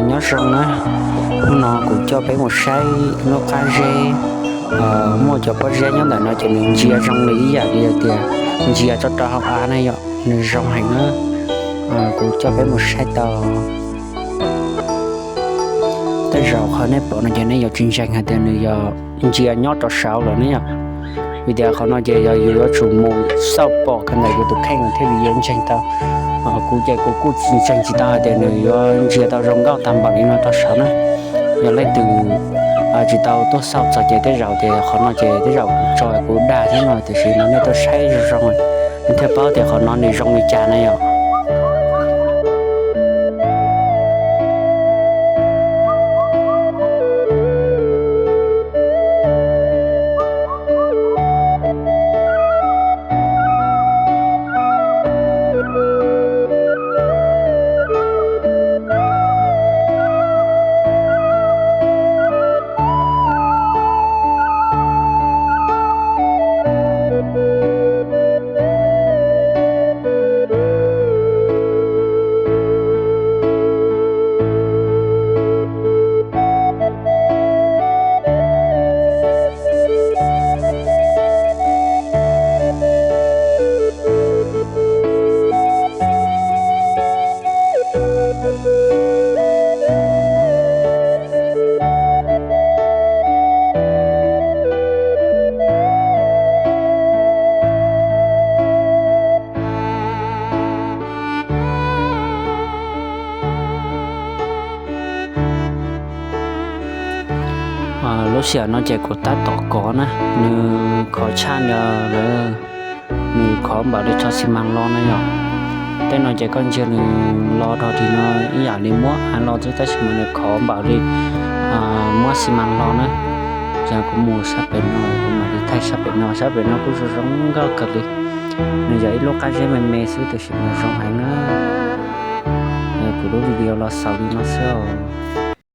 Nyob zoo na, hnub no kuv coj peb mus saib lub qab zeb, muaj cov pob zeb nyob ntawm no ces nws ntsia zoo li ib yam li tias ntsia tso rau hauv av na yom, nws zoo heev na. Kuv coj peb mus saib tau. Tej zaum qhov nej pom no ces nej yuav tsis ntseeg hais tias nws yog ntsia nyob rau saud lawm ne yom. Vim tias qhov no ces yog yus yuav tsum mus xauj pom kiag ntawm yus tus kheej thiaj li yuav ntseeg tau. Kuv ces kuv kuj tsis ntseeg tsis tau hais tias nws yuav ntsia tau zoo nkauj tag npaum li no rau saud na. Yog leej twg tsis tau tuaj xauj txog ces tej zaum tias qhov no ces tej zaum tso kuv dag thiab no, tiam sis no nej tuaj saib zoo zoo, nej thiaj paub tias qhov no nws zoo li cas na yom. Lub sij hawm no ces kuv tab tom kov na, nws khov tshaj no lawm, nws khov npaum li tshov xi mas los na yom. Tej no ces koj ntsia nws los rau tim no ib yam li muab av los xwb tab sis mas nws khov npaum li muab xi mas los na. Ces kuv mus sab pem no, kuv mam li thaij sab pem no, sab pem no kuj zoo zoo nkauj kawg li. Nws yog ib lub qab zeb me me xwb tiam sis mas zoo heev na. Kuv lub video los xaus li no xwb os.